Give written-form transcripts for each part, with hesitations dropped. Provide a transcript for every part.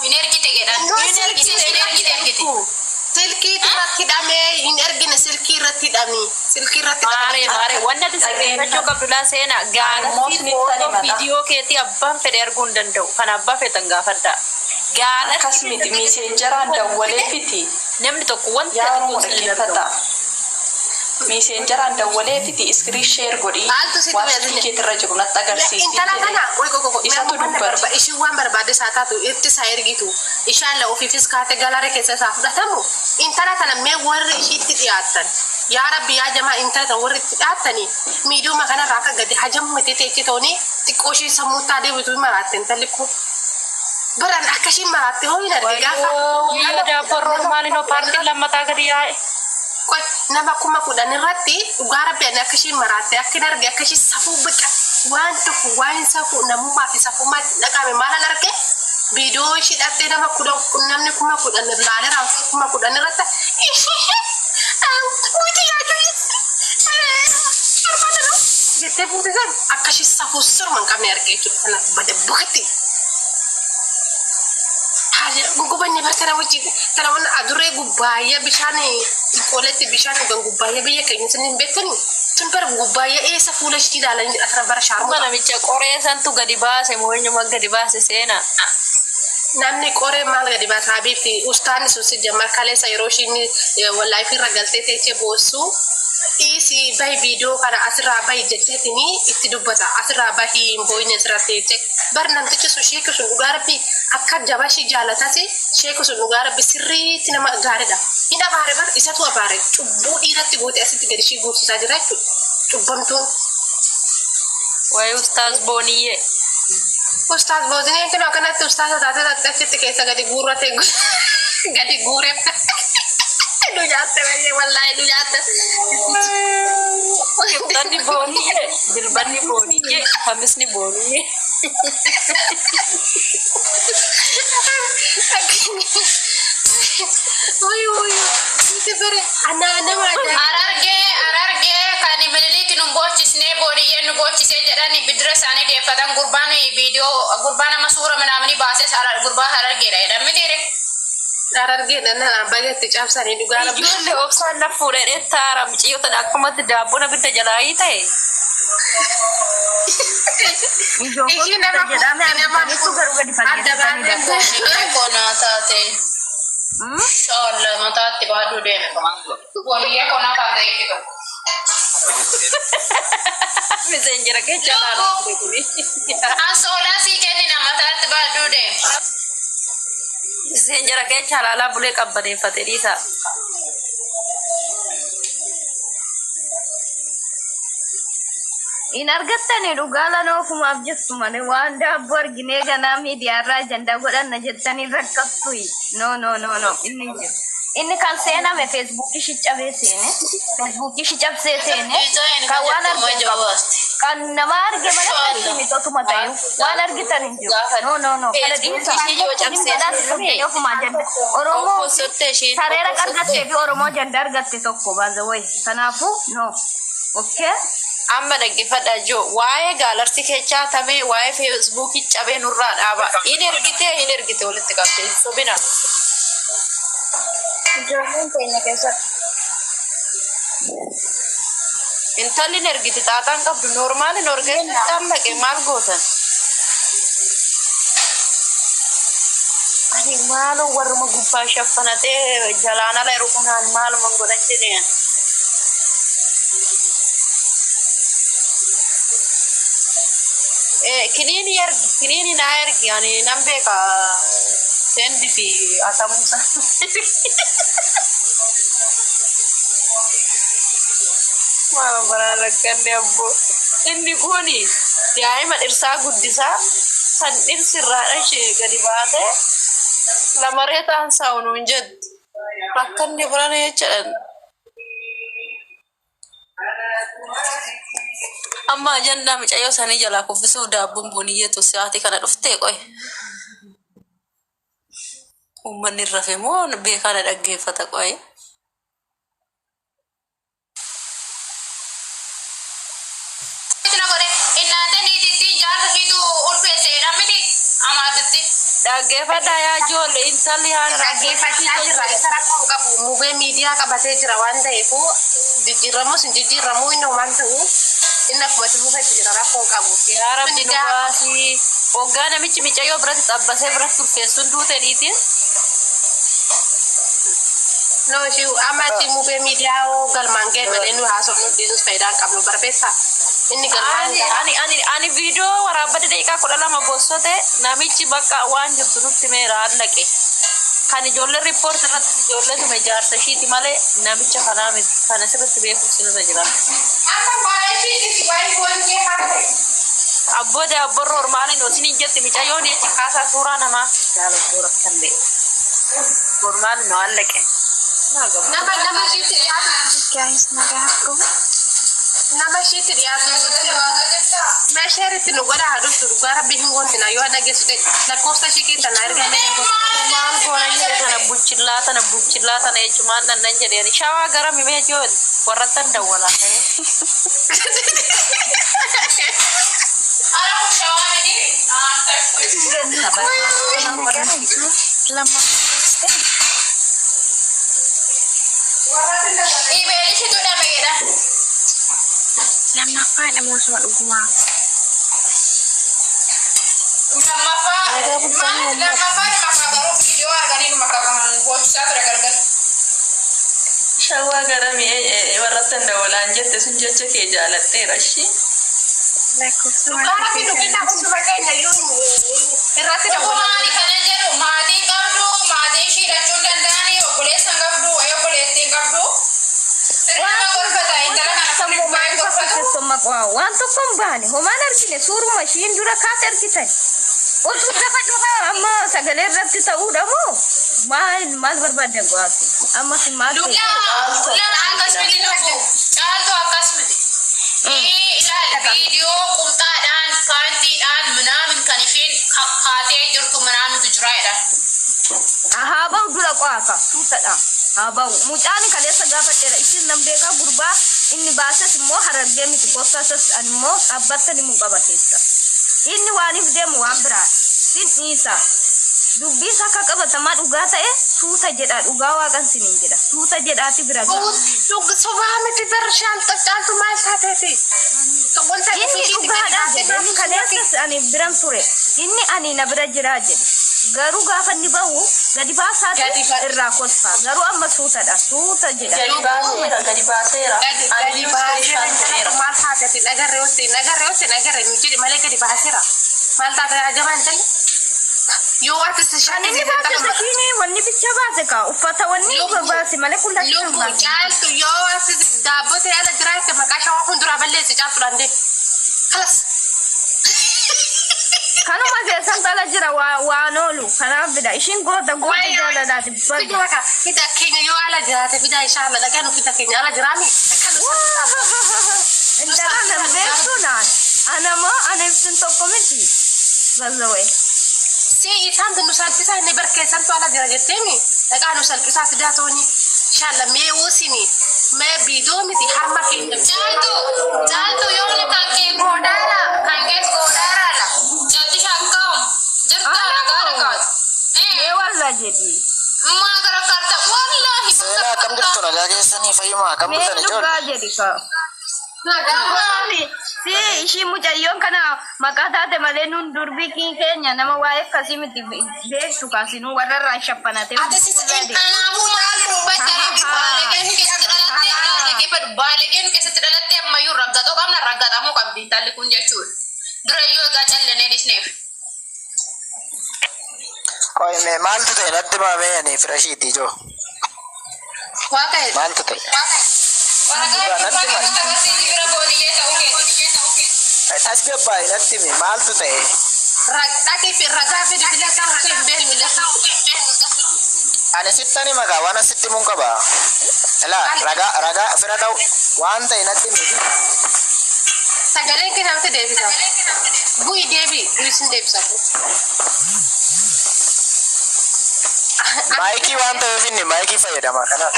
Hin ergite jedhan. Hin ergite, Hin ergite ergite. Silkii irratti hidhamee hin ergine, silkii irratti hidhami. Silkii irratti Maaree hidhamee. maaree, wanni ati sirreeffachuu qabdu laa seenaa gaalatti footoo viidiyoo keetii abbaan fedhe arguu hin danda'u. Kan abbaa feetan gaafadhaa. Gaalatti Akkas miti, Messengeraan dawwaleefiti. Namni tokko wanti Yaa ati Oromoo, gootee hin argamu. dhaggeeffadhaa. Messengeraan dawwaleefiti, screen share godhii Maaltu sitti waan beeksise? silkii keetirra jiru natti agarsiisi Intala jedhe. kana qoy qoy qoy. Isatu dubbate. Ishiin waan barbaadde isaa taatu, itti isaa ergitu. Ishaan ofiifis kaate galare keessa isaa fudhatamu. Intala tana mee warri ishiitti dhiyaatan. Yaa Rabbi, yaa jamaa, intala tana warri itti dhiyaattanii miidiyuma kanarraa akka gadi hajammate teechi tooni xiqqoo ishii sammuuttaa deebitu maraatte intalli kun. Baran akka ishiin maraatte hoo hin arge gaafa. Wayyoo, daabboon maalinoo paartiin lammataa gadi yaa'e. Qoy, nama 10,000 irratti dhugaa Rabbi, ani akka ishiin maraatte akka hin arge, akka ishiin safuu biqa waan tokko waan safuu namummaa fi safummaa itti dhaqame maalan arge, viidiyoo ishii dhattee nama 10, namni 10,000 ilaaleera, 10,000 irratti wuti yaadu jettee fuute san akka ishii safuu sirma hin qabne arge jechuudha. Kanaaf bada bukatti. Gugubanni bar tana wajjin tana wanna adurree gubbaayyaa bishaan qoletti bishaan dhugan gubbaayyaa biyya keenya isin hin beektanii tun bar gubbaayyaa eessa fuula ishii ilaalan jedha tana bara Amma shaarmuxa. namicha qoree santu gadi baase moo eenyuma gadi baase, seenaa? Namni qoree maal gadi baasa, habiibti? Ustaanni sun si jammar kaleessa yeroo ishiin live irra galtee teechee boossu, dhiisii bahi, viidiyoo kana asirraa bahi jetteetini itti dubbata, asirraa bahi, hin boo'in asirra teechee. Bar namtichi sun, sheekki sun, dhugaa Rabbi akka jabashii jaalatasi. Sheekki sun dhugaa Rabbi sirriitti nama gaariidha. Hin abaare bar, isatu abaare. Cubbuu dhiiratti goote asitti gadi ishii guursisaa jira jechuudha. Cubbamtuun. Wayi ustaaz Booniyyee. Ustaaz Boozineen kun akkanatti ustaaza taatee achitti keessa gadi guurrate, gadi guuree nu nyaatte baay'ee, wallaahi nu nyaatte. Kibxanni Booniyyee. Dilbanni Booniyyee. Kamisni Booniyyee. Wuy wuy, nuti bare anaa nama ajaa'iba. Harargee, Harargee kan Miniliik nu boochisnee Booniyyeen nu boochisee jedhani bidira isaanii deeffatan. Gurbaan viidiyoo gurbaa nama suura minaamini baasee gurbaa Harargeedha jedhan mitiire. Harargeedha na bagatti cabsanii dhugaa Rabbi. Ijoollee obsaan na fuudhee taara mucayyoo tana akkumatti daabboon abidda jalaa ta'e. Ijoon Ishii nama jedhame nama argitanitu garuu gadi adda fageessitanii baatee dha. Booniyyee konaa taate. Inshallah mataatti baaduu deeme. Booniyyee konaa taate itti tokko. Miseenjera keessa ilaalaa ture kuni. Ansoolaa sii kennina, mataatti baaduu deeme. Miseenjera keessa ilaalaa bulee qabbaneeffate dhiisaa. Hin argattani dhugaa lanoo ofumaaf jettu malee waan daabboo arginee ganaa miidiyaarraa ajandaa godhanna jettanii rakkattuyi. No, no, no, no, inni hin jiru. Inni kan seename Feesbuukii shi cabee seene. Feesbuukii shi cabsee seene. Kan waan arge hin qabu. Kan nama arge malee qarshii miti otuma ta'e waan argitan hin jiru. No, no, no, kana dhiisa. Feesbuukii yoo cabsee Jedhaan seene. ofuma ajanda. Oromoo Obbo ishiin sareera argattee fi Oromoo ajanda argatte tokko baza wayi. Kanaafuu no. Okay. Amma dhaggeeffadha joo, waa'ee gaalarsi keechaa tamee, waa'ee Feesbuukii cabee nurraa dhaaba. Hin ergitee, hin ergite, walitti qabde hin sobina. Ijoolleen keenya keessatti. Intalli hin ergiti, xaaxaan qabdu normal hin orgee xaallaqe maal gootan? Ani maaloo warruma gubbaa shaffanatee jalaan ala yeroo kanaan maaluma godhan jedheen. Kiniini ergi, kiniini naa ergi, ani nan beeka send fi atamuusa. Maal baraan rakkanne abboo. Inni kuni daa'ima dhirsaa guddisaa kan dhirsi irraa dhashe gadi baatee lamaree ta'an saawunuun jettu. Rakkanne barana jechaadhaan. Amma ajandaa mucayyoo sanii jalaa kuffisuuf daabboon Booniyyeetu sa'aatii kana dhuftee qoy. Uummanni rafe moo beekaa na dhaggeeffata qoy. Na godhe innaante niitittiin jaarsa. Jaarsa ishiitu ulfeesse jedhan miti amaatitti. Dhaggeeffadhaa yaa ijoollee, intalli haala Dhaggeeffachaa jirra. Isa rakkoo hin qabu. Mubee miidiyaa qabatee jira waan ta'eef, jijjiiramus hin jijjiiramuu, inni homaan ta'u, inni akkuma itti fufetti jira, rakkoo hin qabu. Yaa Rabbi nu baasii. Waggaa namichi micayyoo biratti xabbasee biratti ulfeessuun duute dhiitiin. No, ishii amma itti mubee miidiyaa hoo galmaan ga'e malee, nu haasofnu dhiisus faayidaa hin qabnu barbeessa. Inni galmaan Ani ga'a. ani viidiyoo waraabbate daqiiqaa 12 bossote. Namichi bakka waan jirtu nutti meera hallaqe. Kan ijoollee report irratti ijoollee tume jaarsa ishiiti malee namicha kanaa miti. Kana sirriitti beekuuf sinirra jira. Akka waa'ee ishiitis waa'ee boonjee haa ta'e. Abboode abborro ormaaliin osin hin jetti micayyoon jechi kaasaa suuraa namaa. Jaala boora kallee. Ormaaliin no hallaqe. Nama ishiitti dhiyaatu Guys, nagaa. Nama ishiitti dhiyaatu meesheeritti nu godha haa dhuftu. Dhugaa Rabbi hin goontina yoo dhageessu ta'e, lakkoofsa ishii keessa na erga. Maal goona jedhe, tana buchillaa tana buchillaa tana jechumaan nan jedheen shawaa gara mimee joon warrattan dawwalaa ta'e. Ara kun shawaa miti. Lammaffaa ta'e. Imeeli ishiitu dhame jedhan. Lammaffaadha moosuma dhugumaa. Lammaffaa maal, lammaffaa lammaffaa garuu viidiyoo arganii dhuma kan boochisaa ture gargar. Shawaa gara mi'ee warrattan dawwalaan jette sun jecha kee jaaladheera ishii. Lakkoofsa Dhugaa Rabbi nu maatii kennaa, hunduma keenya iyyuu irratti Dhugumaani dawwala. kanan jedhu, maatiin qabdu, maatiin ishii hidhachuu hin danda'anii, obboleessa hin qabdu, wayii obboleettii hin qabdu. Sirna gorfata intala kana Sammuu fuudhee maaliif akka gorfatu. keessummaa waan tokko hin baane, homaan argine, suuruma ishiin dura kaate argitan. Utuu dafa dafa amma sagalee irratti ta'uudha moo maal maal barbaaddan qo'aatu amma si maal ta'e? Lama akkas miti lubbu. Caaltu akkas miti. Ilaali, viidiyoo qumxaadhaan paantiidhaan minaamin kan isheen kakkaatee jirtu minaamintu jira jedhan. Haa ba'u dura qo'aaka suutadha. Haa ba'u, mucaan kaleessa gaafadheera, ishiin nan beekaa, gurbaa inni baases immoo Harargee miti, kottasas ani immoo dhaabbattan himuu qaba keessa. Inni waaniif deemu waan biraa sin dhiisa. Dubbiis akka qabatamaa dhugaa ta'e suuta jedha, dhugaa waaqan siniin jedha, suuta jedhaati bira ga'a. Sobaa miti bar, caaltu maal taateeti? Wanta Inni dhugaadha jedhe, inni kaleessas ani biran ture, inni ani na bira jiraa jedhe, garuu gaafa inni bahu gadi baasaati Gadi irraa kolfa, garuu amma suutadha, suuta jedha. Gadi baaseera, gadi baaseera. Gadi Ani gadi baaseera. screenshot. Maal taateeti? Nagarree hotti, nagarree hotti, nagarree nu jedhi malee gadi baaseera. Maal taate ajabaan ta'e? Yoo ati si Kan inni baase sakiini wanni bicha baase ka uffata wanni baase malee qullatti hin Lubbu baase. Caaltu, yoo ati daabboo ala jiraate, maqaa shawaa hunduraa balleessi caaltuudhaan deemi. Kalas. Kanuma keessan tala jira waan oolu kanaaf fida, ishiin goota goota jaalalaati bada. Fida ka fida keenya, yoo ala jiraate fida, inshallah dhagaa nu fida keenya ala jiraami. Intala nan beektu naan anamoo ana ibsin tokko miti bazzawee. Si isaan nu salphisaa, inni barkeessantu ala jira jetteemi, dhaqaa nu salphisaa fidaa tooni. Inshallah mee woosini mee biidoo miti harma keenya. Caaltu, caaltu, yoomni kan kee goodaara, kan kees goodaaraadha. Caalti shakkaa'um jirta nagaa dhagaatu. Mee walla jedhi. Maa gara karta wallaahi. Seenaa, akkam jirtu? Nagaa keessanii? Fayyuma? Akkam Mee bultan dhugaa ijoollee? jedhi ka. Si ishii mucayyoon kana maqaa taate malee, nun durbii keenya nama waa'ee akkasii miti beektu kaasinuu warra irraa shaffanate. Ati si Kanaafuu maal dubbachaa, baalageen keessatti dhalattee, dhaggeeffadhu, baalageen keessatti dhalattee ammayyuu raggaxoo qabna, raggaxamuu qabdi intalli kun jechuudha. Durayyuu egaa callanee dhisneef. Qoy, mee maaltu ta'e natti maamee, ani firashiitti ijoo. Waa ta'e. Maaltu ta'e? Waraqaa eenyummaa keessatti agarsiisi bira booniyyee ta'uu keeti. Tasgabbaa'e, natti himi, maaltu ta'e? Dhaqii fi ragaa fidi filee kan hin beeknu. Ani sittan hima kaa, waan asitti himuun qaba. Ilaa, ragaa ragaa fira ta'u waan ta'e natti himi. Sagaleen kee namatti deebisa. Bu'i, deebi, bu'i, sin deebisa. Maayikii waan ta'eef inni maayikii fayyadama kanaaf.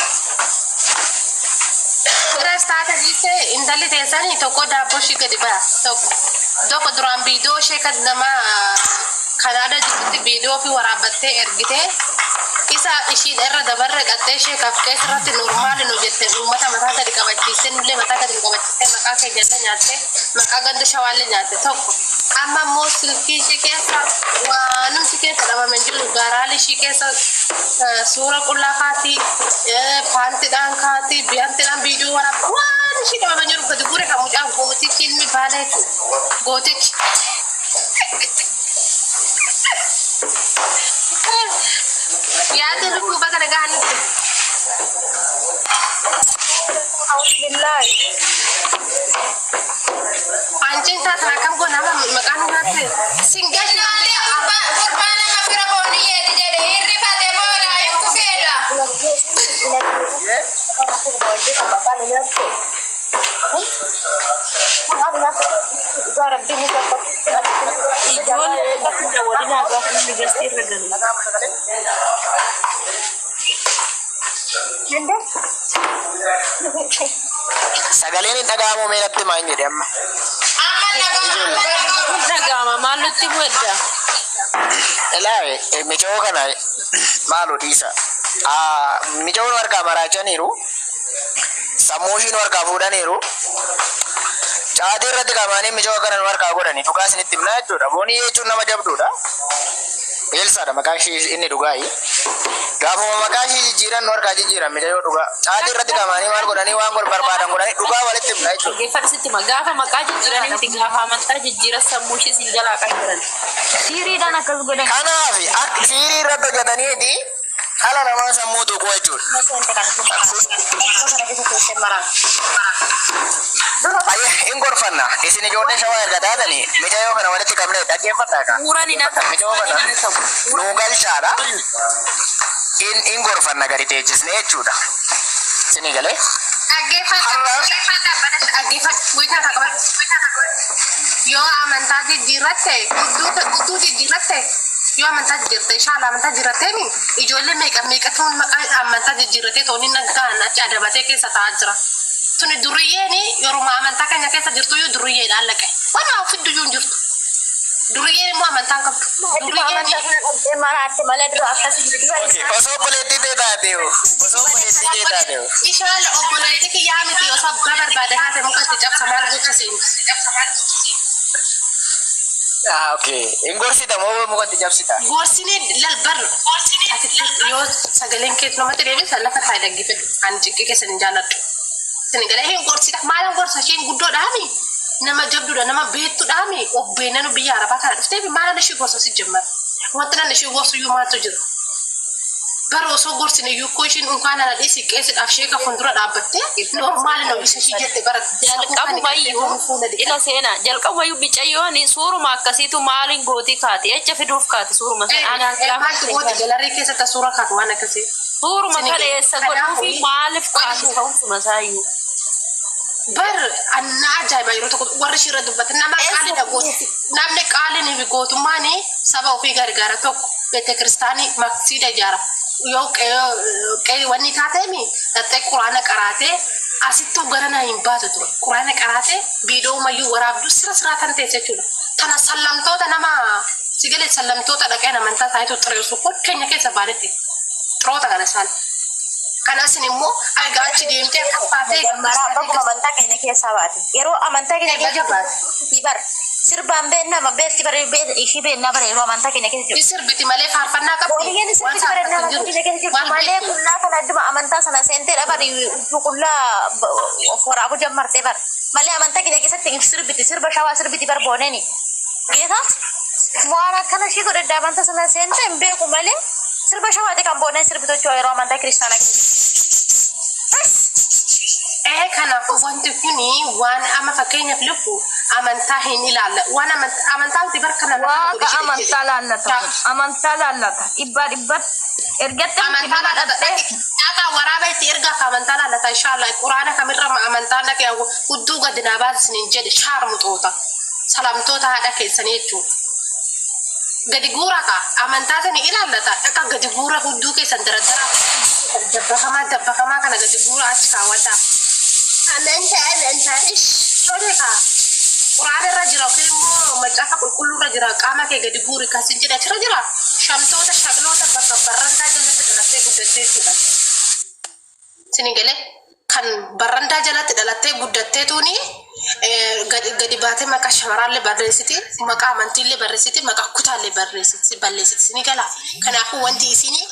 Firas taate dhiistee, intalli teessanii tokko daabboo ishii gadi ba'a tokko. Tokko duraan viidiyoo ishee kan nama Kanaada jirtutti viidiyoo fi waraabbattee ergitee isa ishiin irra dabarre qaxxee ishee kafqee irratti normaali nu jette, uummata mataa gadi qabachiistee, nullee mataa gadi qabachiistee, maqaa keenya illee nyaattee, maqaa ganda shawaallee nyaatte tokko. Amma immoo silkii ishee keessa waanumti keessa dhabame hin jiru. Gaaraalii ishii keessa suura qullaa kaatii, paantiidhaan kaatii, biyaantiidhaan viidiyoo waraabba, waan ishii dhabame hin jiru. Gadi gure kan mucaa gootichi ilmi baalee jechuudha. Gootichi. Yaada lubbuu bakka nagaa nutti. Auzubillahi. Ancin taatan akkam goona amma maqaan nu nyaatte. Singash. Ilaalee gurbaa nama fira booniyyeeti jedhe hirrifate moo laayif kufeedha. Ijoollee irratti daawwatinaa gaafa namni gastii irra galu. Sagaleen hin dhaga'amu, mee natti himaa hin jedhe amma. Amma dhaga'ama, amma dhaga'ama. Kun dhaga'ama, maal nutti mu'edda? Ilaa, micoo kana maaloo dhiisa. Micoo nu harkaa maraachaniiru. Sammuu ishii nu harkaa fuudhaniiru. Caatii irratti qabanii micoo kana nu harkaa godhani. Dhugaa isinitti himnaa jechuudha. Boonii jechuun nama jabduudha. Eelsaadha maqaan ishii inni dhugaayi. Gaafuma maqaa ishii jijjiiran nu harkaa jijjiiran micayoo dhugaa. Caatii irratti qabanii maal godhanii, waan godhan barbaadan godhanii, dhugaa walitti himna jechuudha. Dhaggeeffadhu, sitti hima. Gaafa maqaa jijjiiranii miti, gaafa amantaa jijjiiran sammuu ishee sin jalaa qayyaran. Siiriidhaan akkas godhan. Kanaaf akka siirii irratti hojjetaniiti dhala namaa sammuu tuquu jechuudha. Ayya, hin gorfanna. Isin ijoollee shawaa erga taatanii micayoo kana walitti qabnee dhaggeeffadhaa kaa. Suuraan hin hatamu. Micayoo kana Suuraan hin hatamu. nuu galchaadha. In gorfanna gadi teechisnee jechuudha. Isinii galee? Dhaggeeffadha. Har'a Dhaggeeffadha. Wiitaa qabadhu. Yoo amantaa jijjiirratte, hudduu jijjiirratte, yoo amantaa jijjiirratte, inshallah amantaa jijjiirratteemi, ijoollee meeqa meeqatu maqaa amantaa jijjiirratee tooni nagaan achi adabatee keessa taa'aa jira. Tuni duriyyeeni yeruma amantaa keenya keessa jirtu iyyuu duriyyeedhaan laqe. Waan fidduyyuu hin jirtu. Duriyyeen immoo amantaa hin qabdu. Adduma amantaa Duriyyeeni sana dhabdee maraatte malee dura akkasii dura. Okay, osoo obboleettii ta'e taate hoo? Osoo obboleettii kee taate hoo? Inshallah obboleetti kiyyaa miti, osoo abbaa barbaade haate muka itti cabsa, maal gocha seeni. Ah, okay. Hin gorsita moo muka itti cabsita? Gorsinee lalbar ati yoo sagaleen kee namatti deebisa, lafa taa'e dhaggeeffadhu. Ani ciqqii keessan hin jaalladhu. Isin galee hin gorsita. Maalan gorsa? Isheen guddoodhaami, nama jabduudha, nama beektuudhaami, of beennanu biyya arabaa kana dhuftee maalan ishee gorsa si jemmar. Wanti nan ishee gorsu iyyuu maaltu jira? Bara osoo gorsine iyyuu koo isheen unkaan ana dhiisi qeessidhaaf sheeka fuuldura dhaabbattee normaali na isa ishee jette bara safuu kan Jalqabumayyuu fuula ila dhiqate. seenaa jalqabumayyuu micayyoon suuruma akkasiitu maaliin gootii kaati echa fiduuf kaati suuruma sana anaan gaafa Maaltu gooti galarii keessatti suura kaatu waan akkasii. Suuruma Sini kana eessa kanaafuu godhuufi maaliif kaati ta'umsuma isaayyuu. Bar anna ajaa'iba, yeroo tokko warri ishii irra dubbatan nama qaaliidha gooti. Namni qaaliin fi gootummaan saba ofii gargaara tokko beete kiristaanii maqsiida ijaara. Yoo qe'ee wanni taateemi dhaxxee quraana qaraatee asittuu gara na hin baatu ture. Quraana qaraatee viidiyoo mayyuu waraabduu sira siraa kan teesse jechuudha. Tana sallamtoota nama si galee sallamtoota dhaqeen amantaa isaaniitu xireessu kun keenya keessa baanetti xiroota kana isaan. Kanaas immoo egaa achi deemtee akkas taatee Jammaraa baguma amantaa keenya keessaa baate. Yeroo amantaa keenya baga keessa baate. bar sirbaan beennama beekti bare ishii beennaa bare yeroo amantaa keenya keessa jirtu. Sirbiti malee faarfannaa qabdi. Booniyyeen Waan sirbitti bare saarfatu nama hin keenya jiru. keessa jirtu Waan malee beektu. qullaa kana adduma amantaa sana seentee dhabari qullaa of waraabuu jammartee bar malee amantaa keenya keessatti sirbiti, sirba shawaa sirbiti bar booneeni. Beekaa waan akkana ishii godhadha amantaa sana seentee hin beeku malee sirba shawaati kan booneen sirbitu jechuudha yeroo amantaa kiristaanaa keessa jirtu. Ee, kanaafuu wanti kuni waan amma fakkeenyaaf lubbu amantaa hin ilaalla. Waan amantaa miti bar kana lafa Waaqa godhe ishee amantaa laallata kun amantaa laallata dhibbaa dhibbatti ergatti amantaa muslima laallata. dhattee. Dhaqaa waraaba itti ergaa ka amantaa laallata, inshallah quraana kamirra amantaa dhaqee hudduu gadi naa baasisiniin jedhe, shaarmuxoota salamtoota haadha keessanii jechuudha. Gadi guuraa kaa amantaa sani ilaallata, dhaqa gadi guura, hudduu keessan daraddaraa dabbakamaa dabbakamaa kana gadi guuraa achi kaawwadhaa. Amantaa, amantaa ish tole kaa. Quraana irra jira yookiin immoo macaafa qulqulluu irra jira qaama kee gadi guuri kan sin jedhe achirra jira. Shamtoota shaqloota bakka barrandaa jalatti dhalattee guddattee jechuudha. Sini galee kan barrandaa jalatti dhalattee guddattee tuuni gadi baatee maqaa shamaraallee barreessiti, maqaa amantiillee barreessiti, maqaa kutaallee barreessiti, balleessiti. Sini gala. Kanaafuu wanti isinii